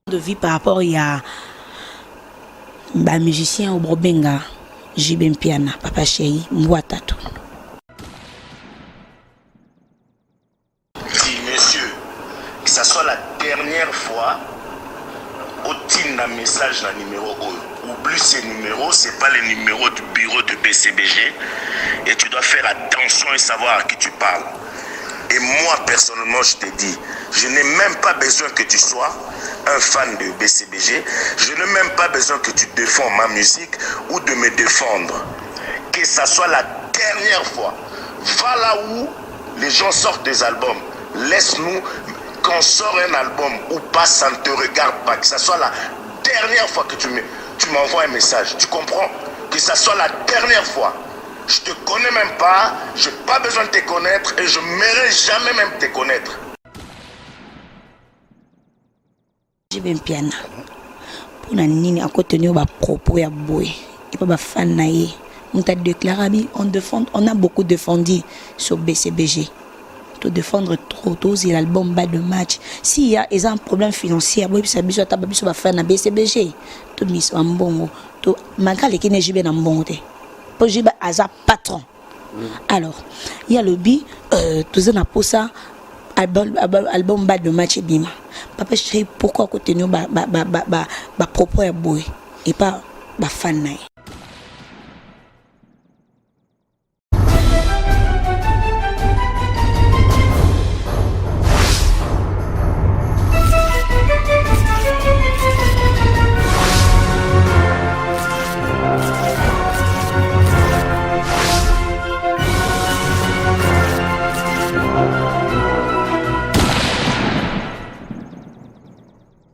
De vie par rapport ya ba musiciens oyo bobenga JB Mpiana, Papa Chéri, Mbwa Tatu. Dis monsieur, que ça soit la dernière fois otinda message na numéro oyo. Oublie ce numéro, c'est pas le numéro du bureau de BCBG et tu dois faire attention et savoir à qui tu parles. Et moi personnellement, je te dis, je n'ai même pas besoin que tu sois un fan de BCBG. Je n'ai même pas besoin que tu défends ma musique ou de me défendre. Que ça soit la dernière fois. Va là où les gens sortent des albums. Laisse-nous qu'on sort un album ou pas, ça ne te regarde pas. Que ça soit la dernière fois que tu m'envoies un message. Tu comprends Que ça soit la dernière fois. Je te connais même pas, j'ai pas besoin de te connaître et je mérite jamais même te connaître. JB Mpiana mpona nini akotenir ba propos ya boye epa ba fan na ye moto adéclare abi on défend, on a beaucoup défendu sur BCBG to défendre trop tozela album bas de match si ya eza un problème financier boyebisa biso ata biso bafan na BCBG tobimisa bambongo to malgré aleki na JB na mbongo te mpo JB aza patron. Alors ye alobi toza na posa album bas de match ebima. Papa Chéri, pourquoi kotenir bapropos ya boye epa bafan na ye?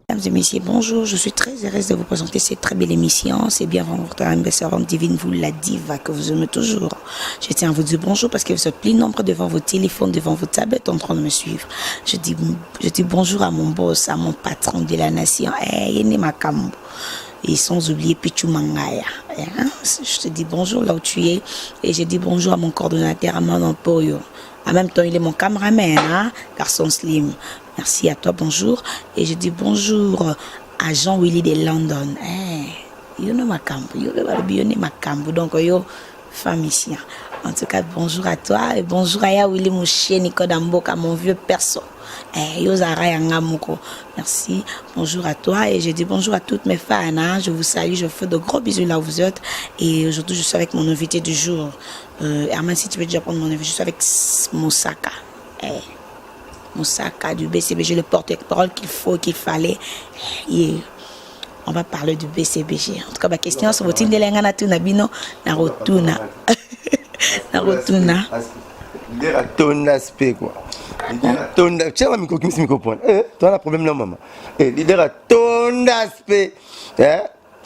Mesdames et messieurs, bonjour. Je suis très heureuse de vous présenter cette très belle émission. C'est bien votre servante divine, vous la diva que vous aimez toujours. Je tiens à vous dire bonjour parce que vous êtes plus nombreux devant vos téléphones, devant vos tablettes en train de me suivre. Je dis bonjour à mon boss, à mon patron de la nation. Hey, Yene Makambo. Et sans oublier Pichu Mangaya. Hein? Je te dis bonjour là où tu es. Et je dis bonjour à mon coordonnateur, Amand Poyo. En même temps, il est mon cameraman, hein, garçon slim. Merci à toi, bonjour. Et je dis bonjour à Jean-Willy de London. Hey, you know makambo, you know makambo. Donc, yo, femme ici. En tout cas, bonjour à toi et bonjour à Ya Willy Mouché, Nicolas Mboka, mon vieux perso. Eh, yo Zara yanga moko. Merci. Bonjour à toi et je dis bonjour à toutes mes fans. Hein. Je vous salue, je fais de gros bisous là où vous êtes. Et aujourd'hui, je suis avec mon invité du jour. Herman, si tu veux déjà prendre mon invité, je suis avec Mosaka. Eh, Mosaka du BCBG, le porte-parole qu'il faut, qu'il fallait. Et on va parler du BCBG. En tout cas, ma question, c'est votre na tuna bino na rotuna. Na rotuna. Leader atonda aspect quoi. Leader atonda, tiens micro kimisi micro point. Eh, toi la problème là maman. Eh, leader atonda aspect. Eh,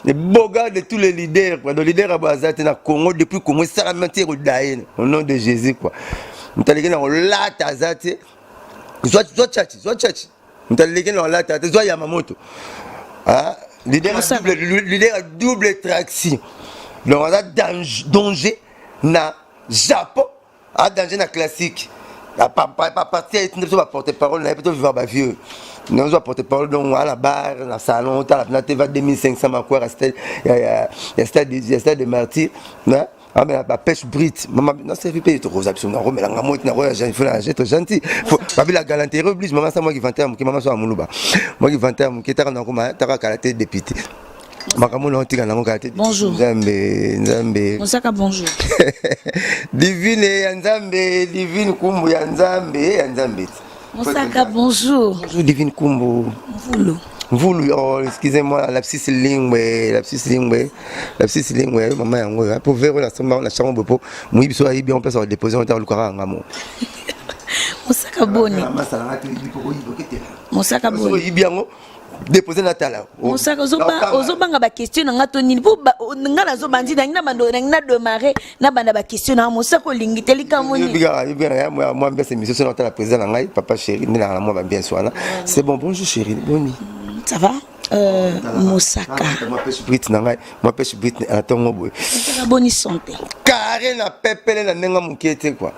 le beau gars de tous les leaders quoi. Donc leader abaza te na Congo depuis Congo ça menti kodaye au nom de Jésus quoi. Mutaliki na kolata aza te. Zwa zwa chachi, zwa chachi. Mutaliki na kolata te, zwa Yamamoto. Ah, leader à double traction. Donc aza danger na Japon, a danger na classique. Parti etinda biso baporte parole na ye mpe tovivre bavieux nozwa porte parole. Donc ala bar na salon otala mpena te va 2500 makwara ya stade de martyr amela bapêche brite. Mama naservi mpe tokoza biso nakomelanga moti nakoya faut na être gentil babi la galanterie oblige. Mama sa mwaki 21 moke, mama so ya moluba mwaki 21 moke taka nakoma taka kala te député makambo na otika nango kala te. Bonjour. Nzambe, Nzambe. Mosaka, bonjour. Divine ya Nzambe, Divine Kumbu ya Nzambe, ya Nzambe. Mosaka, bonjour. Bonjour Divine Kumbu. Mvulu. Mvulu, oh, excusez-moi, lapsus linguae, lapsus linguae, lapsus linguae, mama yango, po vero na somba na chambre po muyibi so ayibi on place déposer on ta lukaka ngamo. Mosaka, boni. Mosaka, boni. Oyibi yango déposer na tala. Mosaka, ozobanga baquestion na nga to nini? Po nga nazobandi nangi na bando nangi na démarre na banda baquestion na nga. Mosaka, olingi te likambo nini? Mwa ambiance émission so na tala président na ngai papa chéri nde na mwa bambiance wana. C'est bon, bonjour chéri, boni. Ça va, Mosaka? Mwa pêche brite na ngai, mwa pêche brite na ntongo boye. Mosaka, boni santé? Carré na pepele na ndenge moke te quoi,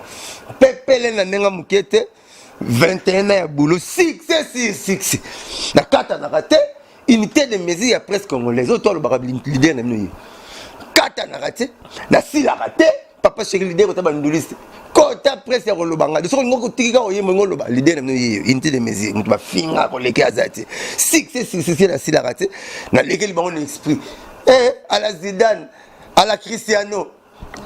pepele na ndenge moke te. 21 ans ya boulot, succès sur succès, nakatanaka te. Unité de mesure ya presse congolaise oyo to alobaka leader na bino ye katanaka te, nasilaka te. Papa chéri leader ota banduliste kota presse ya koloba ngai soki olingi kotiki kaka oyemba olingi oloba leader na bino ye unité de mesure moto bafinga koleke aza te, succès succès nasilaka te, nalekeli bango na esprit eh, à la Zidane, à la Cristiano.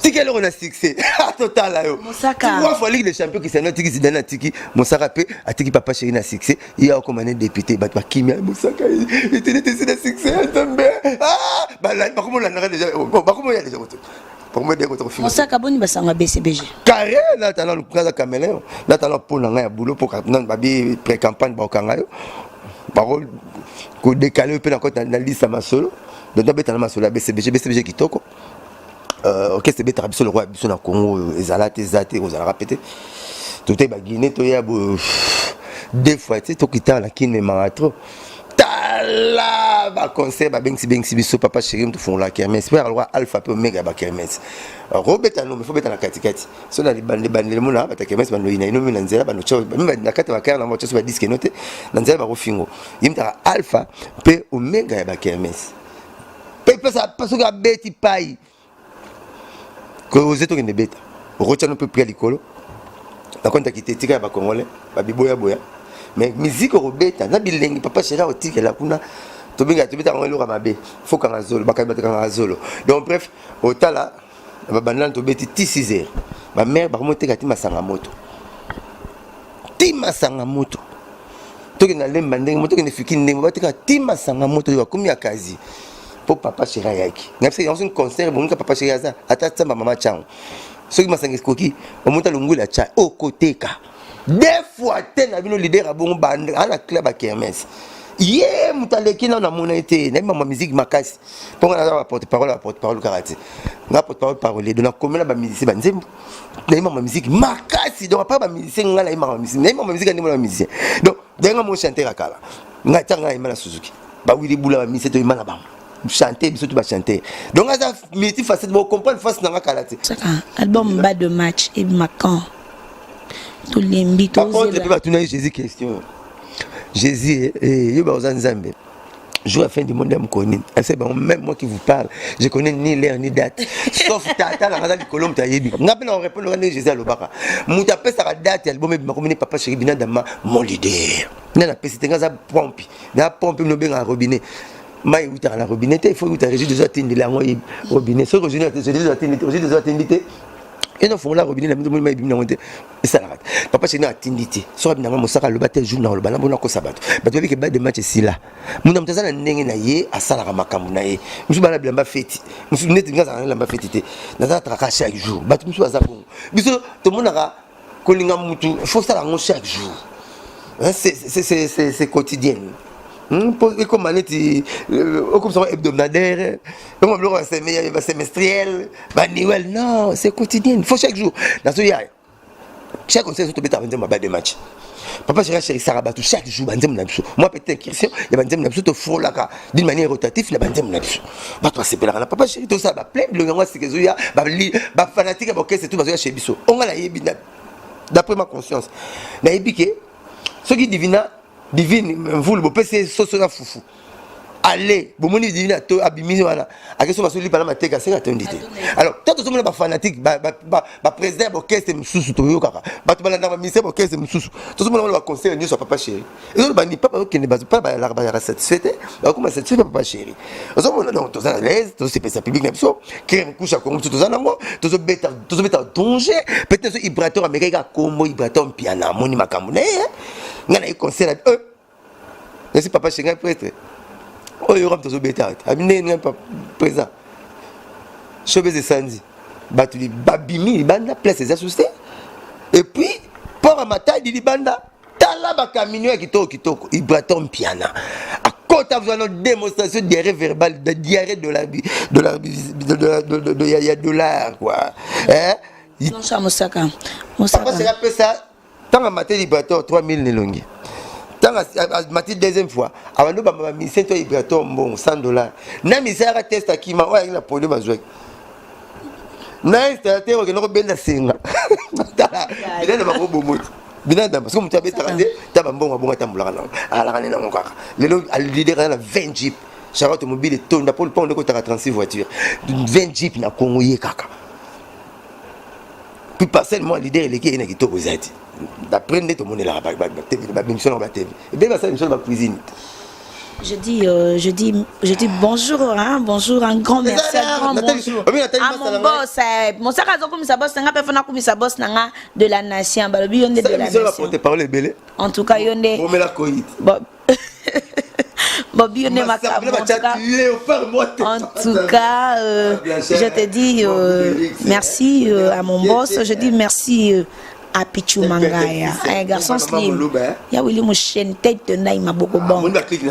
Tika eloko na succès, totala yo trois fois Ligue des champions. Cristiano atiki, Zidane atiki, Mosaka mpe atiki papa chéri na succès. Ye akoma ne député, bato bakimia Mosaka etenetesi na succès ya Nzambe. Bakomolandaka déjà, bakomoya déjà Mosaka. Boni basango ya BCBG? Carré natala naza caméléon, natala mpo na ngai ya boulot, mpo babi pré campagne bakokanga yo, bako kodécaler yo mpe na kota na liste ya masolo. Donc nabeta na masolo ya BCBG. BCBG kitoko, orchestre ebetaka biso lokola biso na Congo oyo ezala te, eza te, kozalaka pe te. Totei Baguine, toya boye deux fois te, tokitaka na Kine, memaka trop. Tala baconcert babengisi bengisi biso. Papa chéri tofungola kermesse mpe aloka alpha mpe omega ya bakermesse. Kobeta no, faut beta na katikati so na libandele mona bato ya kermesse bandoyina inomi na nzela, na kati ya bakare na bango so badisque no te na nzela, bakofingo ye mutaka alpha mpe omega ya bakermesse mpe pesa. Soki abeti pai koze, tokende beta, okotia no mpe prix ya likolo na kontaki te. Tika ya bacongolais babiboyaboya, mais musique okobeta na bilengi. Papa chéri akotikela kuna, tobengaka, tobetaka yango eloko ya mabe, faut kanga zolo, bakangi batekanga zolo. Donc bref, otala na babandana tobeti ti 6 heures, bamare bakomoteka ti masanga moto, ti masanga moto. Tokende na Lemba ndenge mo, tokende fiki ndenge batika ti masanga moto oyo akomi ya kazi mpo papa chéri ayaki. Nabisa yango, soki concert ebongika, papa chéri aza ata tsamba mama tiango, soki masanga ekoki, omota longwela tya okoteka deux fois te na bino. Leader abongo ana club ya kermesse, ye moto aleki nano namona ye te. Nayebi mama musique makasi mpo nga naza baporte parole, baporte parole kaka te, nga porte parole parolier. Donc nakomela bamusicien banzembo, nayebi mama musique makasi. Donc apart bamusicien, nga nayebi mama musique, nayebi mama musique ndenge mona bamusicien. Donc ndenge mo chanteur akala, nga ntango nayemba na Suzuki, bawili bula, bamusicien toyemba na bango, chanter biso to bachanteur. Donc aza multifacette, bocomprendre face nanga kala te. Saka album Bas de match ebima quand? Tolembi. Tozela mpe. Batuna Jésus question: Jésus, yo baoza Nzambe, jour la fin du monde ya mokoni? Ase bango: même moi qui vous parle, je connais ni l'heure ni date, sauf tata na nga likolo moto ayebi. Nga mpe na korépondre nga ndenge Jésus alobaka. Moto apesaka date ya album ebima komini papa chéri Binadama, mon leader. Nga napesi te, nga aza pompe na pompe. Bino obengaka robinet, mai eutaka na robinet te, il faut euta régie des atindela yango robinet. Soki régie des atindi te, régie des atindi te, eno fongola robinet na mino, mai ebimi nango te, esalaka te. Papa chéri atindi te. Soki abinanga Mosaka aloba te jour na oloba na mbona kosa bato, bato babike Bas de match esila. Muna moto aza na ndenge na ye, asalaka makambo na ye. Mosusu bana bilamba feti, mosusu neti nga azalaka na bilamba feti te, nazalaka chaque jour. Bato mosusu baza bongo. Biso tomonaka kolinga mutu, faut sala yango chaque jour, c'est quotidien mpo ekoma neti okomisa hebdomadaire, ekoma biloko basemestriel, baannuel. Non, c'est quotidien, faut chaque jour nazoya chaque concert tobetaka nzembo ya Bas de match. Papa chéri achérisaka bato chaque jour banzembo na biso. Moi, petite incursion ya banzembo na biso, tofrolaka d'une manière rotative na banzembo na biso, bato basepelaka na papa chéri. Tosala baplein bilongo yango ya sika ezoya, bafanatique ya baorchestre tout bazoya chez biso. Onga nayebi, d'après ma conscience, nayebi ke soki Divina, Divine Mvulu, bopesi ye soso na fufu, ale bomoni Divine ato abimi wana, ake so basolipa na mateka, aseka atondi te. Alors to tozomona bafanatique, baprésident ya baorchestre mosusu, toyokaka bato balandaka baministère baorchestre mosusu, tozomona wana baconcert nyonso ya papa chéri ezoloba ni papa okende pa bayalaka, bayaka satisfait te, bakoma satisfait papa chéri. Ozomona, donc toza na l'aise, tozosepelisa public na biso. Crème couche ya Kongo biso toza nango, tozobeta, tozobeta danger. Peut-être so Ibrator amekaki kaka kombo Ibrator Mpiana, amoni makambo na ye. Ngai na ye concert, nasi papa chéri, ngai prêtre oyo yoka moto azobeta te, abi ndenge ngai présent showbase esandi, bato babimi libanda, place eza susu te. Et puis port ya Matadi libanda, tala bacamion ya kitoko kitoko. Ibrator Mpiana akota vraiment démonstration diarrhée verbale, de diarrhée de la de la de de ya dollar quoi, hein. Mosaka. Mosaka apesa ntango amate Ibrator 3000 nelongi. Ntango amati deuxième fois, abandi obamba bamisien to Ibrator mbongo 100 dollar na misien yaka test, akima oyo ayaki na podium, azwaki na installateur okende kobenda senga tala bilene bango bomoti. Binada parce que moto abetaka te ta bambongo abongo atambolaka nango alaka ne nango kaka lelo leader aza na 20 jeep char automobile etonda mpo mpo ndeko otaka 36 voiture 20 jeep na Congo ye kaka puis parcelle mwa leader eleki ye na kitoko eza te d'après nde tomonelaka babimisio na batv ebele basala émission na bacuisine. Je dis bonjour, hein, bonjour, un grand merci, un grand bonjour à mon boss. Mosaka azokumisa boss nanga mpe fana kumisa boss nanga de la nation. Balobi yo nde de la nation. Porte parole ebele. En tout cas, yo nde. Bomela koyit. Bon. Bobi yo nde makambo. En tout cas, je te dis merci à mon boss. Je dis merci à Pichu Mangaya, un garçon slim. Ya Willy Mouchen, tête de nai maboko bon. Tête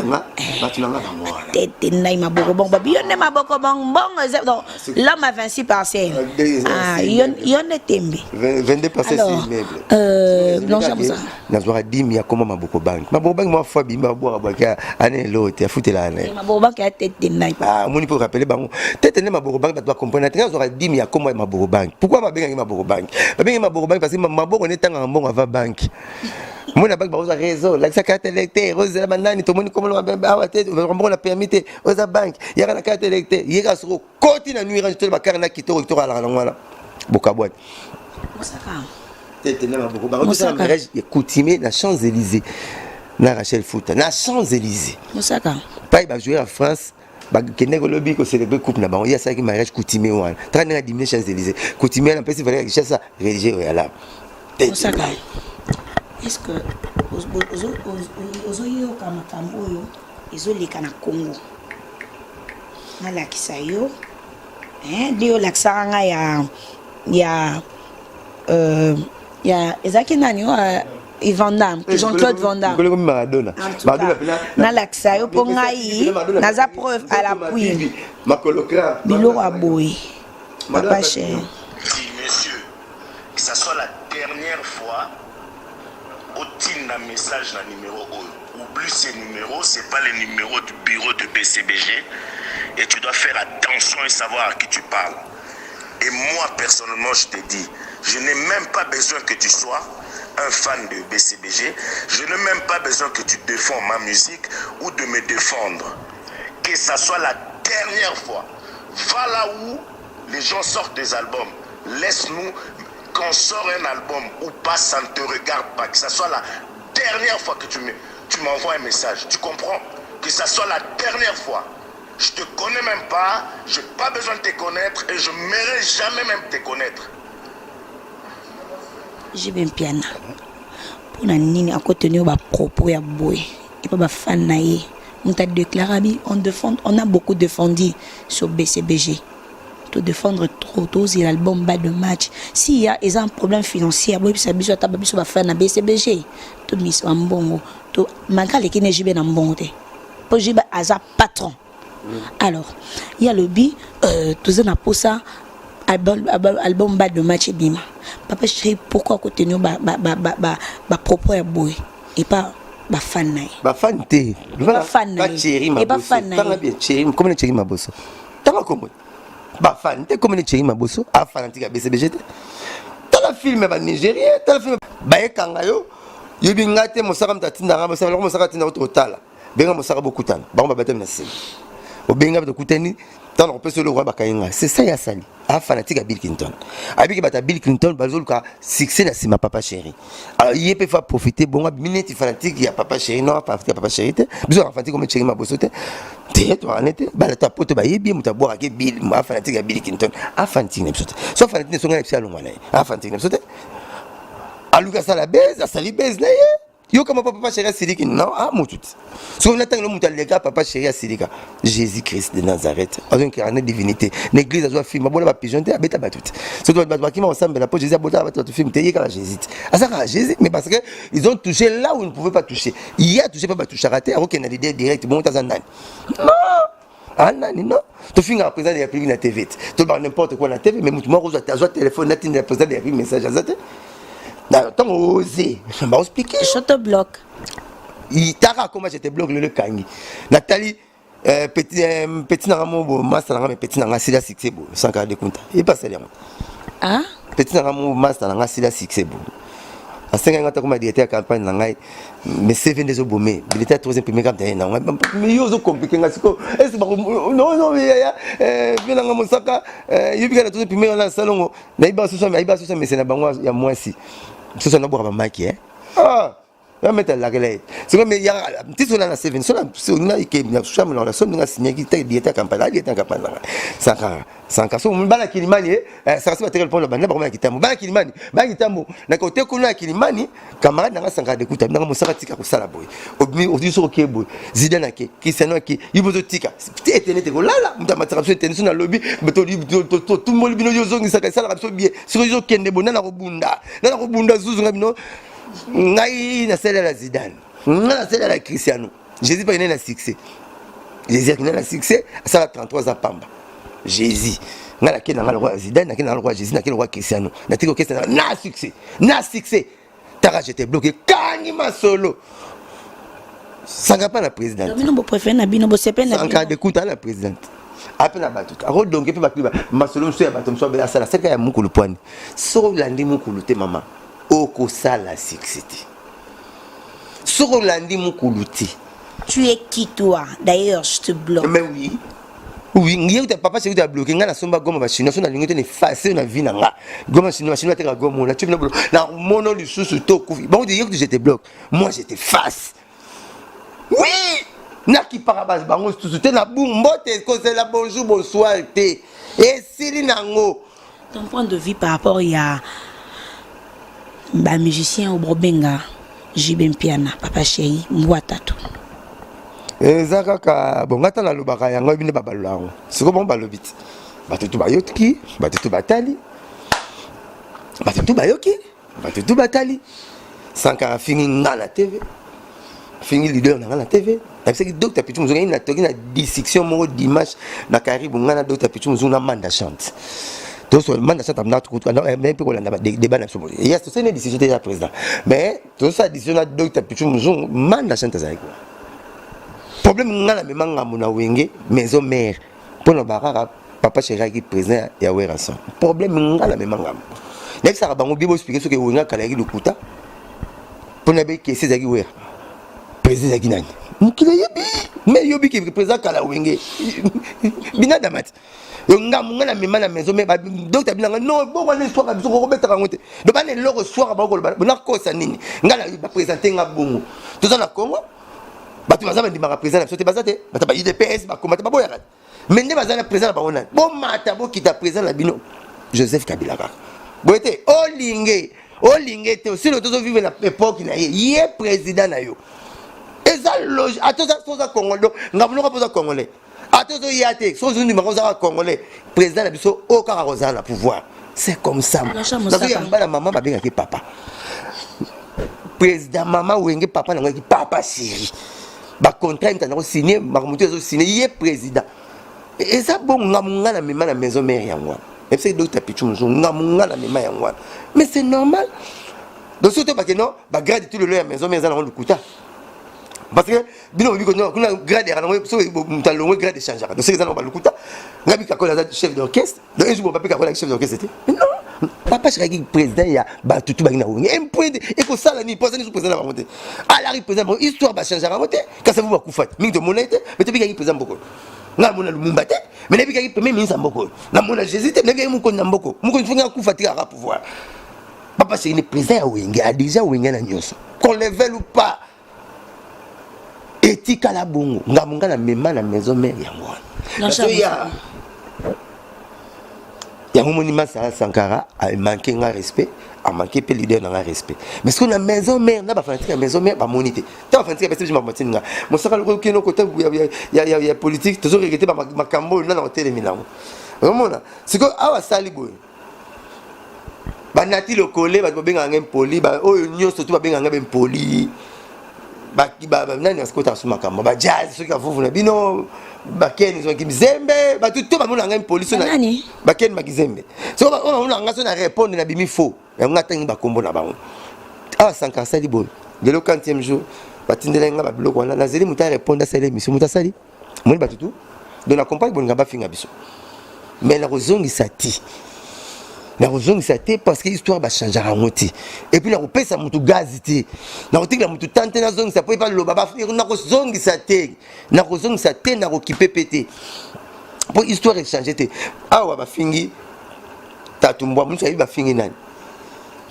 de nai maboko bon. Babi yonde maboko bon bon. Donc l'homme a 26 parcelles. Ah, yonde tembe. 22 parcelles c'est immeuble. Blanchard Moussa. Nazwaka dimi ya koma Maboko Bank. Maboko Bank mwa fois bimba babwaka bwaka ane elo te afutela ane. Maboko Bank ya tête de nai. Ah, omoni mpo rappeler bango tete nde Maboko Bank, bato bacomprendre te. Nazwaka dimi ya koma ya Maboko Bank. Pourquoi babengaki Maboko Bank? Babengaki Maboko Bank parce que maboko nde etangaka mbongo ava banke. Mona banque bakozwa réseau, lakisa carte électeur, ozela banani. Tomoni komona awa te, mbongo na permis te, oza banque yaka na carte électeur. Yeka soko koti na nuit range, tole bakare na kitoko kitoko alaka nango wana bokabwani. Tete nde maboko bango tosala mariage coutumier na Champs-Élysées na Rachel Futa na Champs-Élysées. Mosaka. Pai bajoueur ya France bakende kolobi kocélébrer coupe na bango, ye asalaki mariage coutumier wana. Taka ndenge adimine Champs-Élysées coutumier wana, apesi valeur ya Kinshasa religieux oyo ala. Mosaka, est ce que ozoyoka makambo oyo ezoleka na Congo? Nalakisa yo nde olakisaka ngai ya ezalaki nani oyo, Van Damme, Jean-Claude Van Damme. Maradona. Nalakisa yo mpo ngai naza preuve à l'appui. Biloko ya boye, papa cher. Monsieur, que ça soit la dernière fois otinda message na numéro oyo. Oublie ces numéros, c'est pas le numéro du bureau de BCBG et tu dois faire attention et savoir à qui tu parles. Et moi, personnellement, je te dis, je n'ai même pas besoin que tu sois un fan de BCBG. Je n'ai même pas besoin que tu défends ma musique ou de me défendre. Que ça soit la dernière fois. Va là où les gens sortent des albums. Laisse-nous, qu'on sort un album ou pas, ça ne te regarde pas. Que ça soit la dernière fois que tu m'envoies un message. Tu comprends? Que ça soit la dernière fois. Je te connais même pas, je n'ai pas besoin de te connaître et je ne mérite jamais même te connaître. JB Mpiana, mpona nini akotenir bapropos ya boye epa bafan na ye? Moto adéclare abi on défend, on a beaucoup défendu sur BCBG, to défendre trop, tozela album bas de match. Si ya eza un problème financier, boyebisa biso, ata babiso bafan na BCBG tomisa bambongo to malgré aleki na JB na mbongo te, mpo JB aza patron. Alors ye alobi toza na posa album bas de match ebima. Papa chéri, pourquoi kotenir bapropos ya boye epa bafan na ye? Bafan te. Bafan na ye. Bafan na ye. Komona Thierry Maboso, tanga kombo bafan te, komona Thierry Maboso afanatique ya BCBG te. Tala film ya banigérien, tala film bayekanga yo, yobi ngai te. Mosaka moto atindanga, mosaka mosaka atindaka totala. Benga mosaka, bokutana bango babatami na nsima, obenga mpe tokutani. Ntango nakopesa eloko wana bakangi ngai, c'est ça. Ya asali afanatique ya Bill Clinton, ayebiki bato ya Bill Clinton bazoluka succès na nsima papa chéri. Alors ye mpe fa profiter bongo, abimi neti fanatique ya papa chéri. Non, fanatique ya papa chéri te. Biso na fanatique comme Chéri Maboso te, te toakane te. Bana ta poto bayebi ye, moto abwakaki Bill, afanatique ya Bill Clinton, afanatique na biso te. So fanatique na songai na biso, alongwa na ye, afanatique na biso te. Aluki asala buzz, asali buzz na ye. Yoka ma papa chéri asiliki. Non, ah, motu te. Soki natangela moto aleka papa chéri asilika, Jésus Christ de Nazareth azoincarne divinité na église, azwa film abola bapigeon te, abeta bato te. Soki bato bakima kosambela mpo Jésus abotaka bato, bato film te. Ye kaka Jésus te, aza kaka Jésus, mais parce que ils ont touché là où ils ne pouvaient pas toucher. Ye atouché mpe batouchaka te, akokende na leader direct. Bongo te, aza nani? Non, ah, nani? Non, tofingaka président de la République na TV te, tolobaka n'importe quoi na TV, mais motu moko azwa téléphone natindela président de la République message aza te. Ntango ose baoexpliquer. Je te bloque. Taka akoma je te bloque. Lelo ekangi natali petit nanga mo bo master nanga, mais petit nanga asila succès bo sankara de kunta epasali yango. Ah? Petit nanga mo master nanga asila succès bo. Asengaki nga takoma directeur ya campagne na ngai, mais CV nde ezobome bileta ya troisième premier kamta ye na ngai. Mais yo ozocomplike nga sikoyo, ese bako non non yaya vie na nga mosaka yebi kaka na troisième premier wana salongo nayiba soso, ayiba soso mese na bango ya mwasi soso nabwaka bamaki ah ya meta lakela ye sikoyo. Mais ya ti sola na seven sola na ike na chambre na so ndinga signaki te directeur ya campagne, directeur ya campagne na ngai Sankara. Sankara so bana Kilimani, Sankara so batekela mpona banda bakoma ya Kitambo, bana Kilimani, bana Kitambo na kote kuna ya Kilimani. Camarade nanga Sankara dekuta nanga mosaka, tika kosala boye, obimi ozwi soko ke boye, Zidane ake, Cristiano ake, yo bozotika te etene te kolala moto amataka biso etene. So nalobi totumboli bino, yo ozongisaka, esalaka biso bien. Soki ozokende boye, nana kobunda, nana kobunda zuzu nga bino. Ngai nasalela Zidane, ngai nasalela Cristiano, Jésus mpe akende na succès. Jésus akende na succès, asala 33 ans pamba. Jésus, ngai nakende nanga lokola Zidane, nakende nanga lokola Jésus, nakende lokola Cristiano, natiki okesa na succès, na succès. Taka j'étais bloqué, kangi masolo. Sanga mpa na présidente. Bino bopréféré na bino bosepeli na Sankara dekuta na présidente ape na bato akodonke mpe bato masolo mosusu ya bato mosusu asala seka ya mokulu pwani. Soki olandi mokulu te, mama, okosala succès te soki olandi mokulu te. Tu es qui, toi? D'ailleurs, je te bloque. Mais oui, ngiye kuta papa chéri kuta bloqué nga. Nasomba goma bachinois, so nalingi te na efface na vie na nga. Goma chinois, bachinois bateka goma na tiobi na bolo na mono lisusu to okufi bango te. Ye kutu je te bloque, moi je t'efface. Oui, nakipaka bango susu te na bu mbote kozela bonjour bonsoir te, esili nango. Ton point de vue par rapport ya bamusicien oyo bobenga JB Mpiana, Papa Chéri, Mbwa Tatu? Eza kaka bon, nga ta nalobaka yango, bino babalola yango. Sikoyo bango balobi ti bato tu bayoki, bato tu batali, bato tu bayoki, bato tu batali. Sankara afingi nga na TV, afingi leader na nga na TV. Nabisaki Dr Pichu Mozungu na toki na discussion moko dimanche na Karibu, nga na Dr Pichu Mozungu na Manda Chante. Toso Manda Chante amna mpe kolanda badébat na biso. Yes, tosali décision te ya président, mais tozosala décision na Dr Pichu Mozungu. Manda Chante azalaki kuna. Problème, nga na mema ngambo na Wenge Maison Mère mpona bakaka papa chéri ayaki président ya Werrason. Problème, nga na mema ngambo, nayebisaka bango bie boexpliquer soki Wenge kala yaki lokuta mpona bekesi ezalaki Wera président ezalaki nani. Mokili eyebi, mais yobi ke président kala Wenge binadama ti yo ngambo nga na mema na maison. Mais docteur binanga non, bongo wana eswaka biso kokobetaka yango te. Do bana eloko eswaka bango koloba nakosa nini. Nga na baprésente nga bongo, toza na Congo, bato baza bandimaka président na biso te, baza te. Bato ba UDPS bakoma te, baboyaka te, mais nde baza na président na bango nani. Bomata bokita, président na bino Joseph Kabila kaka boye te. Olinge olinge te, osilo tozovivre na époque na ye, ye président na yo. Eza loge ata oza Congolais, donc ngambo noko mpo oza Congolais, ata ozoya te, soki ozondimaka ozaka Congolais, président na biso oyo kaka kozala na pouvoir, c'est comme ça. Nazoyamba na mama babengaki papa président, mama Wenge, papa nango yaki papa chéri. Bacontrat mutanda kosigne, makambo tu ezosigne, ye président. Eza bongo. Ngambo nga na mema na maison mère yango wana, ebisaki Docteur Pichu Mozungu, ngambo nga na mema yango wana. Mais c'est normal. Donc soki tobake non, bagrade tout lelo ya maison mère eza nango lokuta, parce que bino bobi kuna grade yaka nango, soki moto alongwe, grade echangeaka. Donc soki eza nango balukuta, nga bikakola aza chef d'orchestre, donc un jour papi kakola chef d'orchestre te. Non, papa chakaki président ya bato tu bangi na Wenge. Un point ekosala nini po aza niso président na bango te? Alaki président bango, histoire bachangeaka yango te. Kasi vu bakufa te mingi, tomona ye te, mais tobikaki président mboko. Nga namona Lumumba te, mais nayebikaki premier ministre ya mboka oyo. Namona Jésus te, nayebikaki mokonzi na mboka. Mokonzi fongi akufa, tikaka pouvoir. Papa chéri ni président ya Wenge, adirige Wenge na nyonso, qu'on le veuille ou pas, etikala bongo. Ngambo nga na mema na maison mère yango wana. Nazoya yango moni Masala Sankara amanke nga respect, amanke mpe leader na nga respect. Mais soki na maison mère na bafanatique ya maison mère bamoni te, ta bafanatique ya basi bamatini nga mosaka loko okende kota ya politique, tozo regretter makambo oyo nana otelemi nango. Omona sikoyo awa asali boye, banati lokole, bato babengaka ngai mpoli, oyo nyonso tu babengaka ngai bempoli. Nani asikotaka so makambo bajazz, soki avuvu na bino bakeni soki mizembe, bato to bamona ngai mpoli so bakeni makizembe, so oyo bamona ngai so na répondre na bimi faux. Yango ngai atangi bakombo na bango awa. Sankara asali boye lelo, 40e jour, batindelaki ngai babiloko wana. Nazeli moto arépondre, asali émission, moto asali moni bato tu. Donc na comprendre bolinga bafinga biso, mais nakozongisa ti. Nakozongisa te parce que histoire bachangeaka yango te. Et puis nakopesa motu gazi te, nakotikela motu tan te, nazongisa mpo ebaloba. Nakozongisa te, nakozongisa te, nakokipe mpe te mpo histoire echange te. Awa bafingi tatu mbwa mosu, ayebi bafingi nani.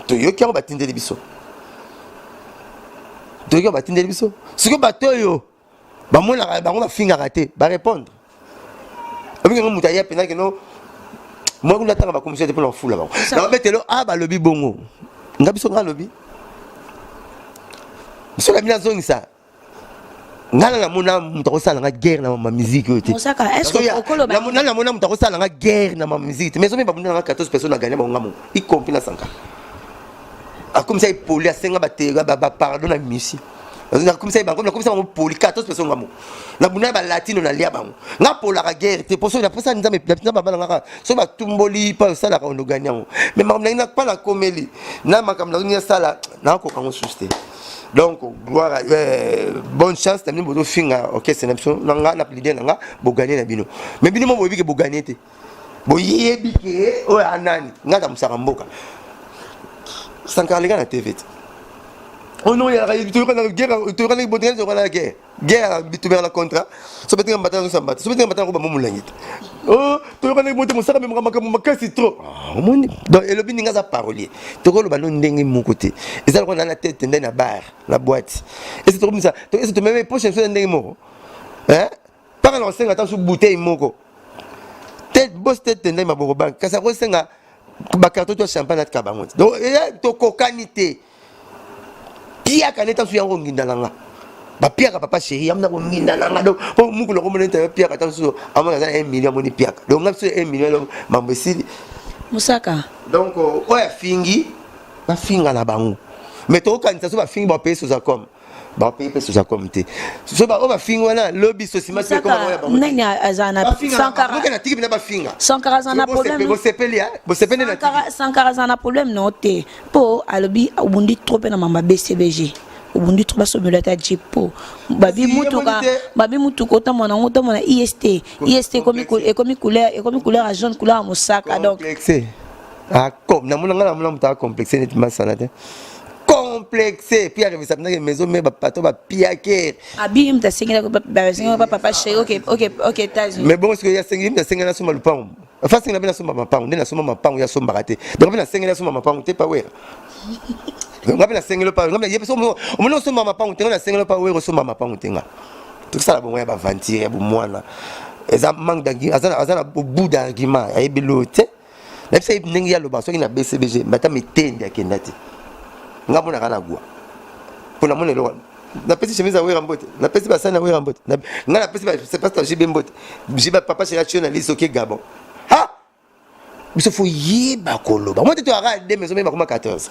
Toyoki yango, batindeli biso, toyoki yango, batindeli biso. Sikoyo bato oyo bamonaka bango bafingaka te, barépondre omingi moto aya mpenza keno mwa kuna ntanga bakomisi te mpona kofula bango. Nakobetelo a balobi bongo, nga biso nga alobi biso na bino azongisa. Nga na namona moto akosala nga guerre na ma musique oyo te. Na namona moto akosala nga guerre na ma musique te. Mais omi babunda nanga 14 personnes, na gagné bango nga moko, y compris na Sankara. Akomisa ye poli, asenga bapardon na musicien. Nakomisa ye bango, nakomisa bango poli, 14 personnes, nga moko nabunda na balatino, nalia bango. Nga polaka guerre te, po soki napesa Nzambe, Nzambe abala ngaka. Soki batumboli mpa osalaka, onogani yango. Mais makambo nangi mpa nakomeli na makambo nazongi nasala, nakoka yango susu te. Donc gloire, bonne chance na bino. Bozofinga orchestre na biso, na nga na leader na nga, boganye na bino. Mais bino mo boyebi ke boganye te, boyebi ke oyo anani. Nga tamusaka mboka, Sankara leka na TV te. Ono yalaka toyokana botinga, toyokana na guerre, guerre bitubeka na contrat. So betinga mbata, nazosa mbata. So betinga mbata, nakoba mo molangi te. Toyokana bote, mosaka memaka makambo makasi trop. Omoni, donc elobi ndenge aza parolier, tokoloba no ndenge moko te. Eza lokola na tete nde na bar na boîte, ese tokomisa, ese tomeme poche biso na ndenge moko mpaka na kosenga ata so bouteille moko te. Bos tete nde maboko banque, kasi akosenga bacarton to champagne atika bango te. Donc tokokani te. Piaka nde tanso yango nginda na nga, bapiaka papa chéri amona konginda na nga. Donc po mukulu akomona nete piaka, tanso amona aza na 1 million, amoni piaka. Donc nga biso 1 million, donc mambo esili. Mosaka. Donc oyo afingi, bafinga na bango. Mais tokokanisa so bafingi, bapaye sozacom, bapaye mpe sozacom te. So oyo bafingi wana, lobi sosima. Nani aza na Sankara natiki bina bafinga. Sankara aza na problème. Bosepeli, bosepeli na Sankara aza na problème no te, mpo alobi obundi trop mpe na mamba BCBG, obundi trop, basomela ata jeep mpo babi mutuka, babi mutuka otamona yango, otamona ist ist ekomi couleur, ekomi couleur ya jaune, couleur ya mosaka. Donc namona nga, namona moto acomplexe neti masana te, complexe puis arevisa mpenzaki maison me bapato bapiaker. Abi moto asengelaka papa chéri, ok, États-Unis. Mais bon, sikoyo asengeli, moto asengeli asomba lupango, fa asengela mpe nasomba mapango nde nasomba mapango, ye asombaka te. Donc mpe nasengeli asomba mapango te pa Wera. Nga mpe nasengeli pa nga ye omoni osomba mapango te, nga nasengeli pa Wera osomba mapango te. Nga tokosala bongo ya baventure ya bomwana, eza manque, aza na bout d'argument, ayebi lo te. Nayebisa ye ndenge ye aloba soki na BCBG mbata mitendi akenda te. Nga monaka na gwa mpo namona eloko. Napesi chemise ya Wera mbote, napesi basani ya Wera mbote, nga napesi pasteur JB mbote, JB papa chéri atio na lise oke Gabon. Ha biso fo yeba koloba mo te. Toyaka de maison me bakoma 14,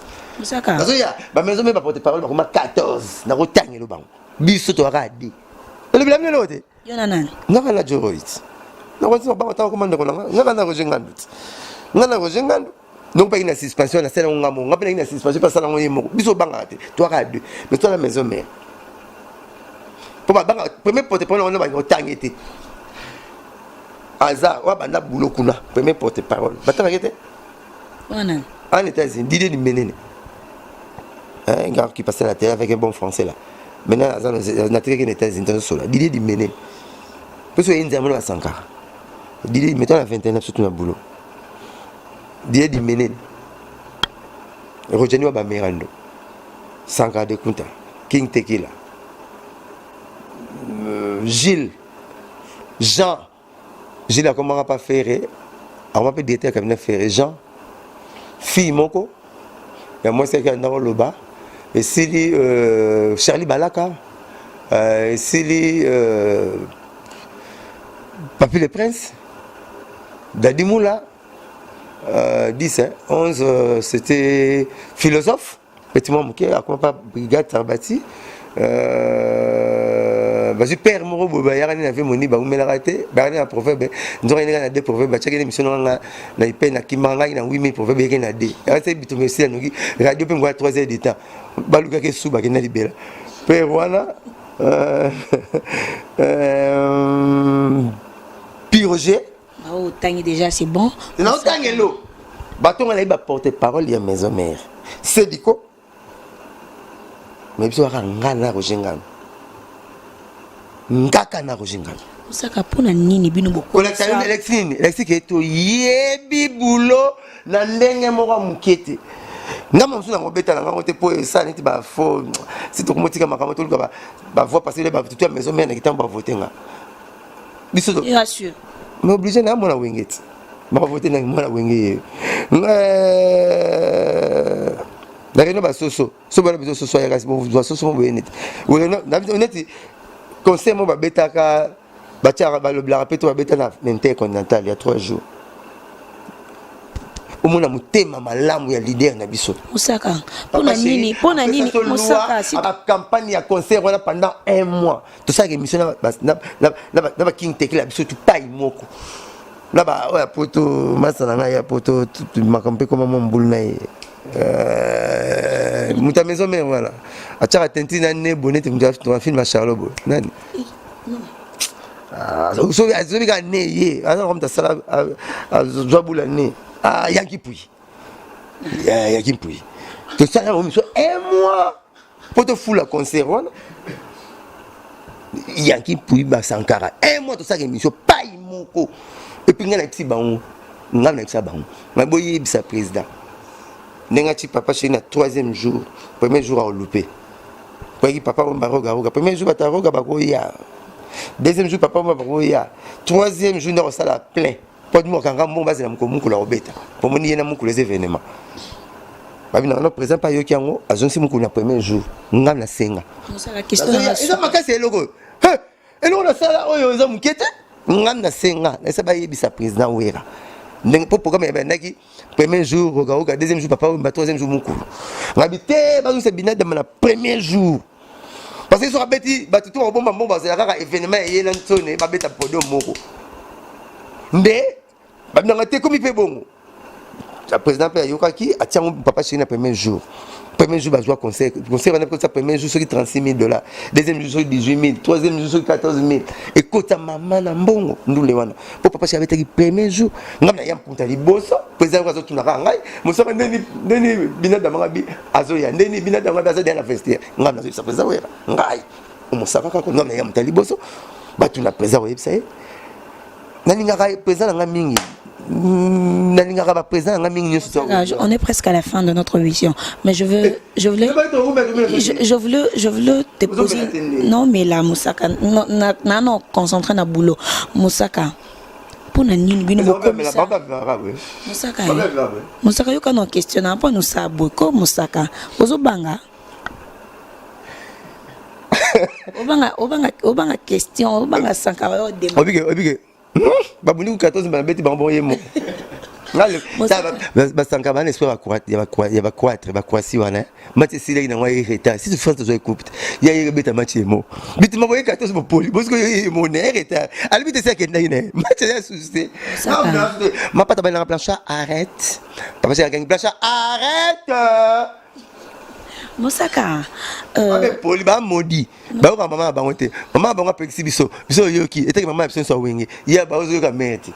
nazoya bamaison me baporte parole bakoma 14, nakotangelo bango. Biso toyaka de elobela bino eloko te. Yo na nani? Ngaka na Joroit, nakosi bango ntango koma ndeko na nga. Ngaka na Roger Ngandu ti nga na Roger Ngandu. Donc mpaki na suspension, nasala yango nga moko. Nga mpe naki na suspension mpe asala yango ye moko. Biso obangaka te, toyaka deux, mais toala maison mère mpo babanga premier porte parole wana, bangi otange te. Aza oyo abanda bulo kuna, premier porte parole batangaki te. Wana en États-Unis, Didier Dimenene, un gars qui passait à la télé avec un bon français là. Maintenant aza natikaki na États-Unis, tozosola Didier Dimenene mpe so ye nzambe na basankara. Didier, mettons na 21 surtout na boulot. Didier Dimenene, Rojani wa Bamerando, Sankara de Kunta, King Tekila, Gilles Jean, Gilles akomaka pa Ferre, akoma mpe directeur ya cabinet Ferre. Jean, fille moko ya mwasi aki anda koloba esili, Charlie Balaka, esili, Papi le Prince, Dadi Moula, 10 hein, 11, c'était philosophe petit mwa moke akoma pa brigade Tarbati. Bazwi père moko boye, bayaka nde na vie moni, baumelaka te, bayaka nde na proverbe. Nzoka ndenge na deux proverbe batiaki nde mission nanga na ipe nakimaka ngai na 8000 proverbe eyaki na deux akasi bitumba esila noki radio mpe ngoya 3 heures de temps balukaki esu bakenda libela père wana, Piroger. Otangi déjà, c'est bon. Naotangelo. Bato nga nayebi ba porte parole ya maison mère sediko mais biso kaka nga na Roger Ngano, ngaka na Roger Ngano. Osaka mpona nini bino? Bokolakisa yo elexi nini? Elexi ke toyebi bulo na ndenge moko ya moke te. Nga mosusu nango obeta na ngango te mpo esala neti bafo si tokomotika makambo toluka bavoi parce que batutu ya maison mère na kitambo bavote nga biso mais obligé na mwana wenge ti bavote na mwana wenge ye na reno basoso so bana biso soso ayaka bozwa soso mo boye neti neti conseil mo babetaka batiaka balobelaka mpe to babeta na intercontinental ya 3 jours. Omona motema malamu ya leader na biso. Mosaka, mpona nini, mpona nini, Mosaka? Campagne ya concert wana pendant un mois tosalaka émission na baking tekela biso tupai moko na ba oyo ya poto masa na ngai ya poto makambo mpe koma mwa mbulu na ye moto ya maison mère wana atiaka tenti na nebo neti moto ya film ya Charlot boye nani azobi kaka ne ye aza moto asala azwa bula ne yanki pui yanki mpui. Tosala yango miso un mois mpo tofula concert wana yanki mpui basankara un mois tosalaka émission pai moko. Et puis ngai nayebisi bango, ngai nayebisa bango ngai boyebisa président ndenge ati papa chéri na troisième jour. Premier jour aolupe poyaki papa oyo barogaroga premier jour, bato aroga bakoya deuxième jour, papa oyo bakoya troisième jour nde akosala plein po mokanga mbongo bazela mokolo mokolo akobeta po moni ye na mokolo eza événement. Babi na président mpe ayoki yango, azongisi mokolo na premier jour. Ngai nasenga eza makasi eloko oyo, eloko nasala oyo eza moke te. Ngai nasenga nayesa bayebisa président Wera ndenge mpo programme ebandaki premier jour rogaroga, deuxième jour papa Wemba, troisième jour mokolo. Ngabi te, bazongisa binadama na premier jour parce que soki abeti bato to bakobomba mbongo, bazela kaka événement eye na nsone babeta podium moko nde babinanga te. Ekomi mpe bongo, président mpe ayokaki, atiango papa chéri na premier jour. Premier jour bazwa conseil, conseil wana ekotisa premier jour soki 36 000 dollars, deuxième jour soki 18 000, troisième jour soki 14 000. Ekota mama na mbongo ndule wana mpo papa chéri abetaki premier jour. Ngai na ya mpunta liboso, président yango azotunaka ngai mosaka ndeni ndeni binadamanga bi azoya ndeni binadamanga bi azoya na vestiaire. Ngai nazoyebisa président Wera, ngai omosaka kaka ngai na ya moto ya liboso batuna président koyebisa ye. Nalingaka président na ngai mingi, nalingaka baprésident na ngai mingi nyonso. On est presque à la fin de notre émission, mais je veux je voulais je voulais te poser, non mais là Mosaka, non non, concentré na boulot. Mosaka, mpona nini bino bokomisa Mosaka? Mosaka, yoka na question na mpo nosala boye ko. Mosaka, ozobanga, obanga, obanga, obanga question, obanga Sankara oyo. Obike, obike babundi ku 14 babeti bango bongo ye moko. Basankara bana espoir ya bacroître bacroatie wana match esilaki nango aye retard. Si France tozwa ecoupe te ya ye ebeta match emo bitima boye 14 bopoli bosiko ye emo na ye retard alobi te si akendaki na ye match eza susu te. Mapata balingaka Blanchard, arrête papa chéri akangi Blanchard, arrête. Mosaka. Poli bamodi bayoka mama na bango te. Mama na bango apekisi biso, biso oyoki etaki mama ya biso nyonso awenge ye baozoyoka mere te.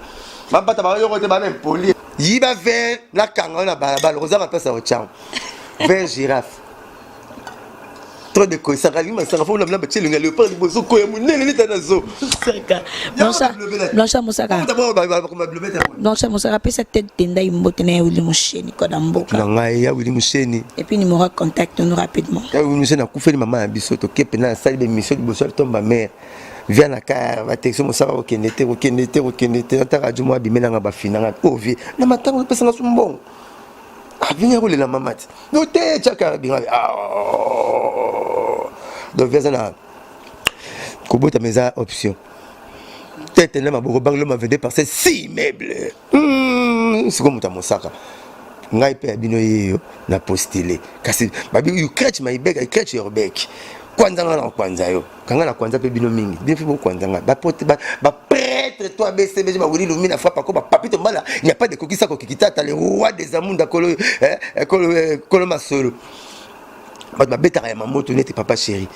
Mapata bayoka te, bana poli yiba verre nakanga yo na balabala kozanga mpesa otyango verre girafe trop de koesaka alingi masanga fo na batie elinga léopard liboso koya monene neta na zo. Blanchard Mosaka, Blanchard Mosaka, apesa te tenda mbote na ya Wili Musheni koda mboka. Na ngai ya Wili Musheni. Et puis numéro ya contact nous rapidement. Ya Wili Musheni akufeli mama ya biso. Toke mpena asali bémission liboso ya tomba mare via na kar batexo mosaka kokende te, kokende te, kokende te. Ata radio moko abimelanga bafinanga ovie na matango opesanga so mbongo abinga kolela mama te no te tiaka abinga. Donc aza na kobotama eza option tete na maboko bangelo ma 22 par 6 immeuble. Sikoyo moto ya mosaka ngai mpe ya bino yeyo na postule kasi babi ukrech maibeka ukrech yorbek kwanza nga na kwanza yo kanga na kwanza mpe bino mingi bino mpe bokwanza ngai baprêtre to abcbg bawili lumi na frappe ako bapapito mbala. Il n'y a pas de kokisa kokikitata le roi des amunda kolo kolo kolo masolo bato babetaka ya mamoto neti papa chéri.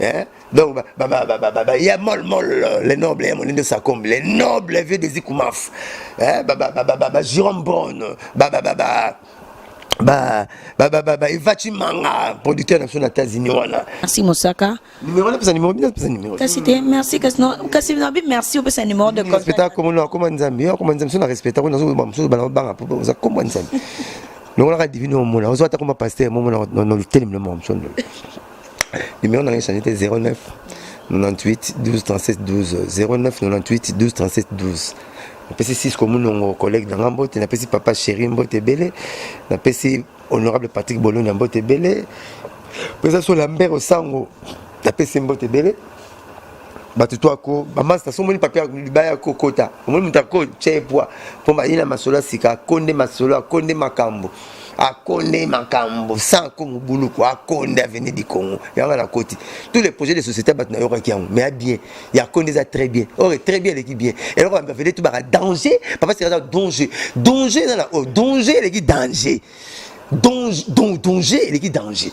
Hein? Donc, ba, ba, ba, ba, ba, ba, ya mol mol, les nobles, ya molindo sakombe, les nobles vieux des Ikoumaf, hein? Ba, ba, ba, ba, ba, ba, Jérôme Brown, ba, ba, ba, ba, ba ba ba ba, ba Eva Chimanga, producteur na biso na États-Unis wana. Merci Mosaka. Numéro na pesa numéro, bina pesa numéro. Kasi te, merci kasi non, kasi na bi merci opesa numéro de contact. Respecta comme no comme Nzambe, yo comme Nzambe, so na respecta ko nazo ba mususu ba banga po oza comme Nzambe. Longola ka divine omona, ozo ata comme pasteur momona no no telemi no mo msondo. Numéro na ngai change te 09 98 12 37 12 09 98 12 37 12. Napesi Cisco Munongo collègue na nga mbote, napesi papa chéri mbote ebele, napesi honorable Patrick Bologna mbote ebele, pesa so Lambert Osango napesi mbote ebele. Bato to ako bamasta so omoni papier libaya akokota omoni moto ako tya epwa mpo baye na masolo ya sika akonde masolo akonde makambo akonde makambo sans ako mobuluku akonde avenue du Congo yango na koti tous les projets de société bato nayokaki yango mais a bien ya konde eza très bien or très bien eleki bien eloko ya bavele to baka danger papa sika aza danger danger eza na oyo danger eleki danger danger danger eleki danger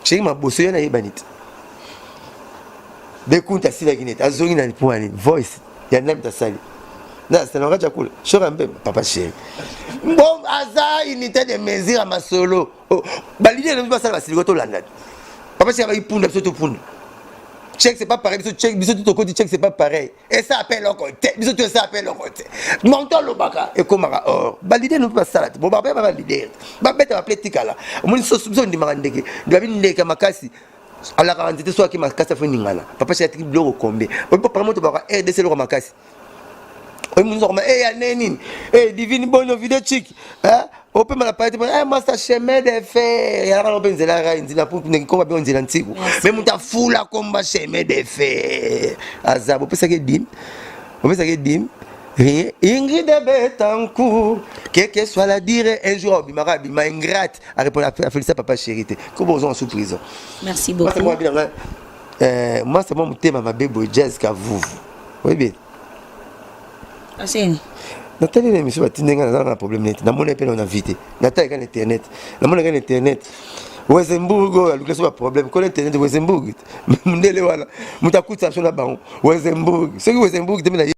chéri maboso yo nayebani te Dekunta asilaki neti azongi na mpo nini voice ya nani tasali na salonga chakula shoka mpe papa chéri bon aza unité de mesure ya masolo oh, balidere na biso basala basiliko tolanda papa chéri abaki punda biso topunda check c'est pas pareil biso check biso tout okoti check c'est pas pareil esa ape eloko te biso tout esa ape eloko te monto alobaka ekomaka or balidere no mpe basala te bo babe ba leader babeta baple tikala omoni biso ondimaka ndeke babi ndeke makasi alakaka nzete so ake makasi afo ningana papa chéri atiki biloko kombe oyebi papa moto baka rdc eloko makasi oyebi mosusu akoma e ya ne nini e divine bono video chik opema na paye te masa chemin de fer yalaka na mpe nzela rai nzela komba bino nzela ntiku me moto afula komba chemin de fer aza bopesaki dime bopesaki dime rien Ingrid Betancourt quelle que soit la dire un jour abimaka abima ingrate a répondre à Félicita papa chéri te ko bozo sous prison. Merci beaucoup. Moi c'est moi moi c'est moi motema mabe boye jazz kavuvu. Oui bien. Aseni. Natali na émission batindi nga naza na problème neti namoni mpe na vie te natali kaka na internet namoni kaka na internet Wezenburg oyo aluki so baproblème kola internet Wezenburg mondele wana moto akutisa biso na bango Wezenburg soki Wezenburg te mpe na